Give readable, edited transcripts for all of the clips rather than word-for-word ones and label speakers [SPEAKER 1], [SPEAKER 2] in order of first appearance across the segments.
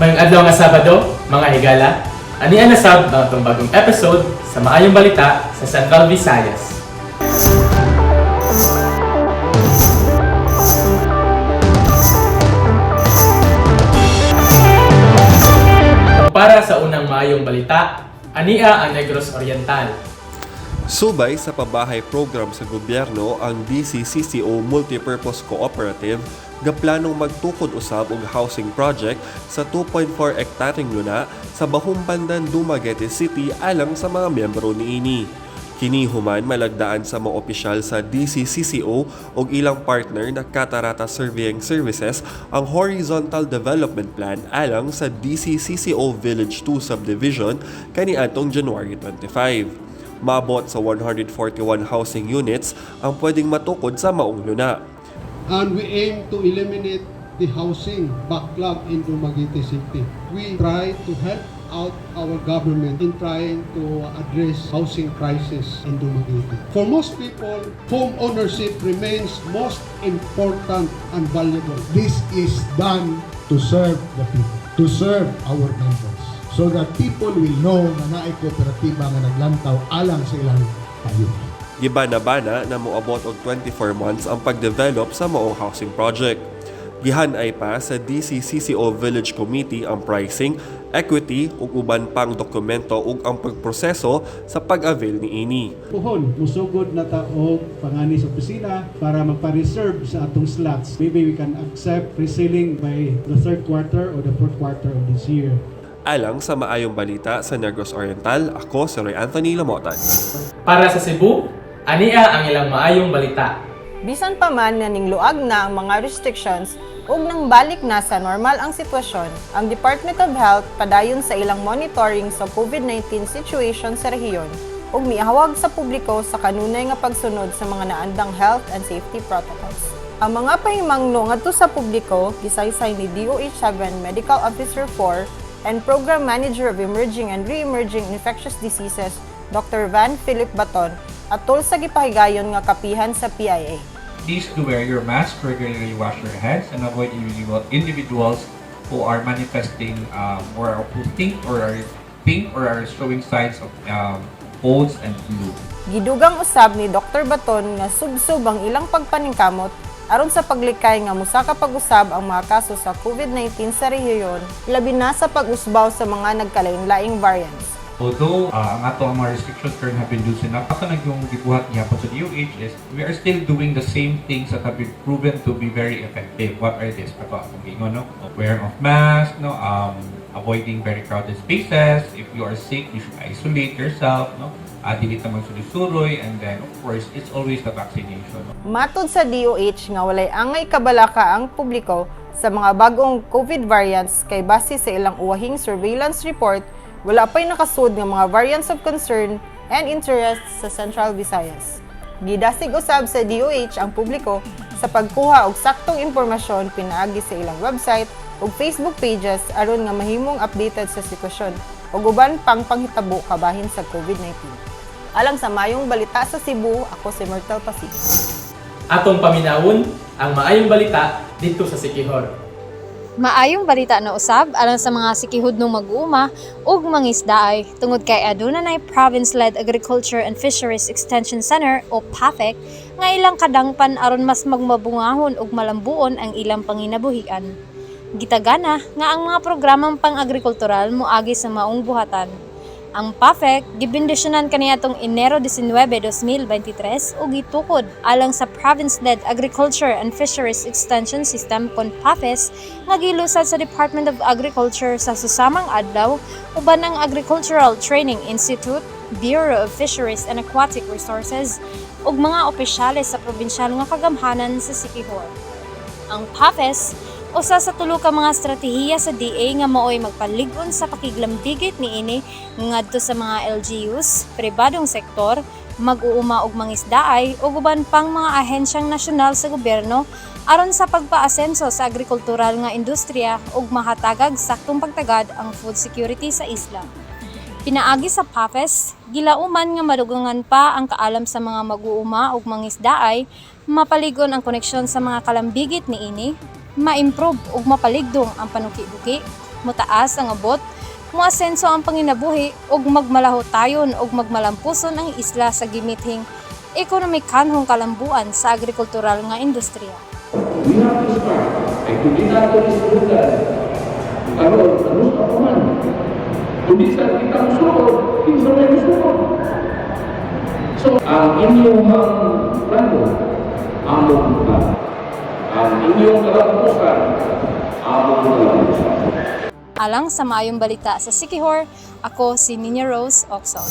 [SPEAKER 1] Maayong adlaw nga Sabado, mga higala, ania na sab ang atong bagong episode sa Maayong Balita sa Central Visayas. Para sa unang maayong balita, ania ang Negros Oriental.
[SPEAKER 2] Subay sa pabahay program sa gobyerno, ang DCCCO Multipurpose Cooperative gaplanong magtukod usab og housing project sa 2.4 hektaring luna sa Bahumbandan, Dumaguete City alang sa mga miyembro niini. Kini human malagdaan sa mga opisyal sa DCCCO ug ilang partner na Catarata Surveying Services ang Horizontal Development Plan alang sa DCCCO Village 2 Subdivision kaniadtong January 25. Maabot sa 141 housing units ang pwedeng matukod sa maong luna.
[SPEAKER 3] And we aim to eliminate the housing backlog in Dumaguete City. We try to help out our government in trying to address housing crisis in Dumaguete. For most people, home ownership remains most important and valuable.
[SPEAKER 4] This is done to serve the people, to serve our members, so that people will know nga naay kooperatiba nga naglantaw alang sa ilang payunan.
[SPEAKER 2] Gibana-bana na moabot og 24 months ang pagdevelop sa maong housing project. Gihanay pa sa DCCCO Village Committee ang pricing, equity ug uban pang dokumento ug ang pagproseso sa pag-avail niini.
[SPEAKER 5] Puhon, musugod na ta og pangani sa opisina para magpa-reserve sa atong slots. Maybe we can accept pre-selling by the third quarter or the fourth quarter of this year.
[SPEAKER 2] Alang sa Maayong Balita sa Negros Oriental, ako si Roy Anthony Lamotan.
[SPEAKER 1] Para sa Cebu, ania ang ilang maayong balita.
[SPEAKER 6] Bisan pa man nga ningluag na ang mga restrictions ug nang balik na sa normal ang sitwasyon, ang Department of Health padayon sa ilang monitoring sa COVID-19 situation sa rehiyon ug miahawag sa publiko sa kanunay nga pagsunod sa mga naandang health and safety protocols. Ang mga pahimangno ngadto sa publiko gisaysay ni DOH 7 Medical Officer 4 and Program Manager of Emerging and Re-emerging Infectious Diseases Dr. Van Philip Baton atol sa gipahigayon nga kapihan sa PIA.
[SPEAKER 7] Please do wear your mask, regularly wash your hands, and avoid individuals who are manifesting or who think or are showing signs of colds and flu.
[SPEAKER 6] Gidugang usab ni Dr. Baton nga subsob ang ilang pagpaningkamot aron sa paglikay nga mosaka pag-usab ang mga kaso sa COVID-19 sa rehiyon, labi na sa pag-usbaw sa mga nagkalain-laing variants.
[SPEAKER 7] Although ang ato ang mga restrictions currently have been loosened up, ato na yung gibuhat gihapon sa DOH is we are still doing the same things that have been proven to be very effective. What are these? Ato akong giingon, no? Wearing of mask, no? Avoiding very crowded spaces. If you are sick, you should isolate yourself, no? Dili ta magsuroy, and then of course, it's always the vaccination. No?
[SPEAKER 6] Matod sa DOH nga walay angay kabalaka ang publiko sa mga bagong COVID variants kay base sa ilang uwahing surveillance report, wala pa'y nakasud nga mga variants of concern and interest sa Central Visayas. Gidasig usab sa DOH ang publiko sa pagkuha og saktong impormasyon pinaagi sa ilang website ug Facebook pages aron nga mahimong updated sa sitwasyon ug uban pang panghitabo kabahin sa COVID-19. Alang sa Maayong Balita sa Cebu, ako si Myrtle Pasig.
[SPEAKER 1] Atong paminawon ang maayong balita dito sa Siquijor.
[SPEAKER 8] Maayong balita na usab alang sa mga sikihudnong mag-uuma ug mangisdaay tungod kay aduna nay Province-led Agriculture and Fisheries Extension Center o PAFEC nga ilang kadangpan aron mas magmabungahon ug malambuon ang ilang panginabuhian. Gitagana nga ang mga programang pang-agrikultural moagi sa maong buhatan. Ang PAFEC gibendisyonan kaniadtong Enero 19, 2023 ug gitukod alang sa Province-led Agriculture and Fisheries Extension System kon PAFES nga gilusad sa Department of Agriculture sa susamang adlaw uban ang Agricultural Training Institute, Bureau of Fisheries and Aquatic Resources ug mga opisyales sa probinsyal nga kagamhanan sa Siquijor. Ang PAFES usa sa tulo ka mga estratehiya sa DA nga maoy magpalig-on sa pakiglamdigit niini ngadto sa mga LGUs, pribadong sektor, mag-uuma og mangisdaay ug uban pang mga ahensyang nasyonal sa gobyerno aron sa pagpaasenso sa agrikultural nga industriya ug mahatagag saktong pagtagad ang food security sa isla. Pinaagi sa PAFES, gilauman nga madugangan pa ang kaalam sa mga mag-uuma ug mangisdaay, mapaligon ang koneksyon sa mga kalambigit niini, ma-improve ug mapaligdong ang panuki-buki, Mutaas ang abot, moasenso ang panginabuhi ug magmalahotayon ug magmalampuson ang isla sa gimithing ekonomikanhong kalambuan sa agrikultural nga industriya.
[SPEAKER 9] We have to start. Ay kung di nato isuotan, karon, ano ka pa man? Kung di sa kita musuot, kinsa may musuot. So, ang inyong plano, among plano. Ang inyong kalampusan, among kalampusan.
[SPEAKER 8] Alang sa maayong balita sa Siquijor, ako si Nina Rose Oxo.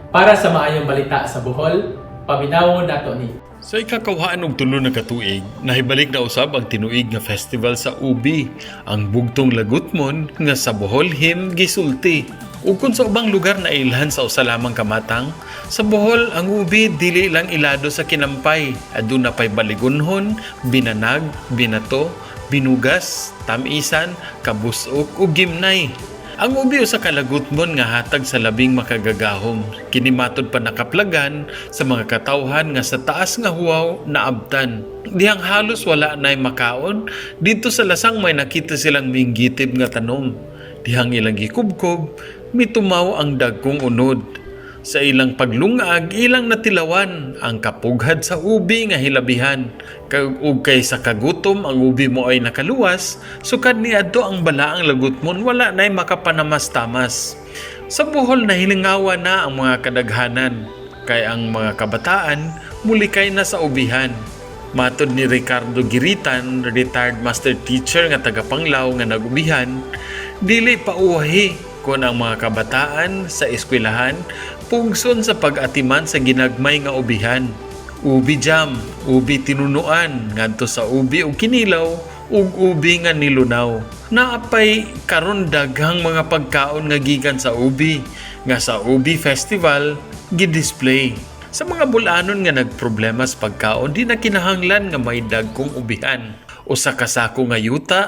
[SPEAKER 1] Para sa maayong balita sa Bohol, paminawon nato ni
[SPEAKER 10] Sa ikakawhaan og 3 na katuig, nahibalik na usab ang tinuig nga festival sa Ubi, ang bugtong lagutmon nga sa Bohol him gisulti. Ug kun sa ubang lugar na ilhan sa usa lamang kamatang, sa Bohol ang ubi dili lang ilado sa kinampay, aduna pay baligunhon, binanag, binato, binugas, tamisan, kabusok ug gimnay. Ang ubi usa ka lagutmon nga hatag sa labing makagagahom. Kini matud pa nakaplagan sa mga katawhan nga sa taas nga huwaw naabtan. Dihang halos wala na'y makaon, dito sa lasang may nakita silang minggitib nga tanom. Dihang ilang gikubkob, mitumaw ang dagkong unod. Sa ilang paglungag, ilang natilawan ang kapughad sa ubi nga hilabihan. Kag ug kay sa kagutom ang ubi mo ay nakaluwas, sukad niadto ang balaang lagutmon wala na'y makapanamas-tamas. Sa Bohol nahilingawa na ang mga kadaghanan, kay ang mga kabataan mulikay na sa ubihan. Matod ni Ricardo Giritan, retired master teacher nga taga Panglao nga nagubihan, dili pa uwahi kon ang mga kabataan sa eskwelahan pugson sa pag-atiman sa ginagmay nga ubihan. Ubi jam, ubi tinunuan, ngadto sa ubi ug kinilaw, ug ubi nga nilunaw. Naapay karon daghang mga pagkaon nga gikan sa ubi, nga sa Ubi Festival gidisplay. Sa mga bulanon nga nagproblema sa pagkaon, di na kinahanglan nga may dagkong ubihan. Usa ka sako nga yuta,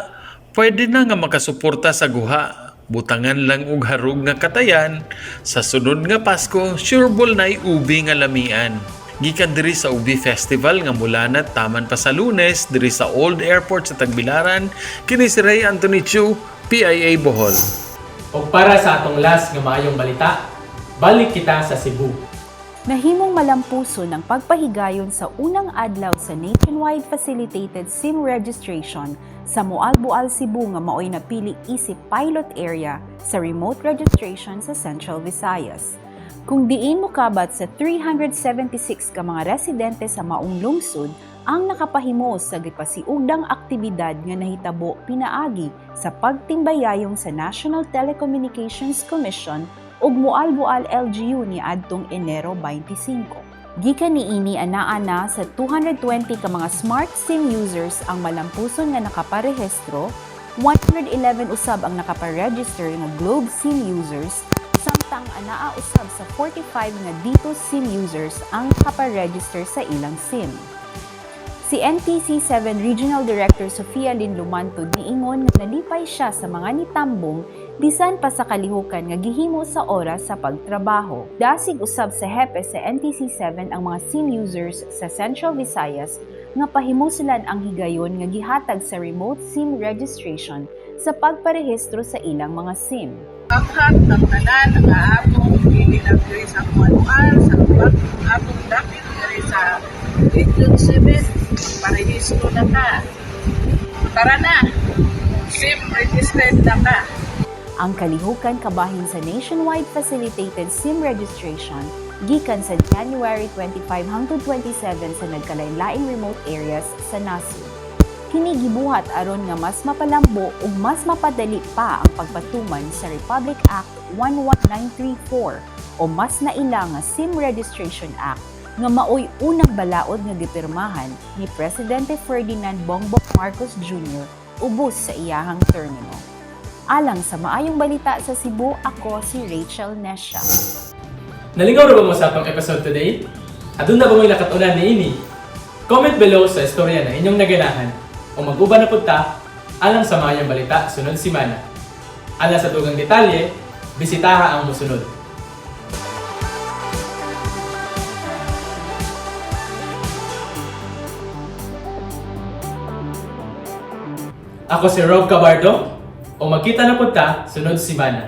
[SPEAKER 10] pwede na nga makasuporta sa guha. Butangan lang og harog nga katayan, sa sunod nga Pasko, sureball na'y ubi nga lamian. Gikan diri sa Ubi Festival nga mula na taman pa sa Lunes diri sa Old Airport sa Tagbilaran, kini si Ray Anthony Chu, PIA Bohol.
[SPEAKER 1] Og para sa atong last nga maayong balita, balik kita sa Cebu.
[SPEAKER 11] Nahimong malampuson ang pagpahigayon sa unang adlaw sa nationwide facilitated SIM registration sa Moalboal, Cebu nga maoy napili isip pilot area sa remote registration sa Central Visayas. Kung diin mokabat sa 376 ka mga residente sa maong lungsod ang nakapahimo sa gipasiugdang aktibidad nga nahitabo pinaagi sa pagtimbayayong sa National Telecommunications Commission ug Moalboal LGU ni adtong Enero 25. Gikan niini, anaa na sa 220 ka mga Smart SIM users ang malampuson nga nakaparehistro, 111 usab ang nakaparegister nga Globe SIM users, samtang anaa usab sa 45 nga Dito SIM users ang nakaparegister sa ilang SIM. Si NTC 7 Regional Director Sofia Lynn Lumanto niingon nga nalipay siya sa mga nitambong bisan pa sa kalihukan nga gihimo sa oras sa pagtrabaho. Dasig usab sa hepe sa NTC 7 ang mga SIM users sa Central Visayas nga pahimusulan ang higayon nga gihatag sa remote SIM registration sa pagparehistro sa ilang mga SIM.
[SPEAKER 12] Pagkat ang tanan nga atong dili lang diri sa Moalboal, sa atong dapit diri sa Region 7, parehistro na ka. Tara na, SIM registered na ka.
[SPEAKER 11] Ang kalihukan kabahin sa nationwide facilitated SIM registration gikan sa January 25 hangtod 27 sa nagkalain-laing remote areas sa nasod. Kini gibuhat aron nga mas mapalambo ug mas mapadali pa ang pagpatuman sa Republic Act 11934 o mas naila nga SIM Registration Act nga maoy unang balaod nga gipirmahan ni Presidente Ferdinand Bongbong Marcos Jr. ubos sa iyahang termino. Alang sa maayong balita sa Cebu, ako si Rachel Nesha.
[SPEAKER 1] Nalingaw ra ba mo sa atong episode today? Aduna ba mo'y nakatunan niini? Comment below sa istorya na inyong naganahan o mag-uban na pud ta alang sa maayong balita sunod simana. Alang sa dugang detalye, bisitaha ang musunod. Ako si Rob Cabardo. O magkita na pud ta sunod simana.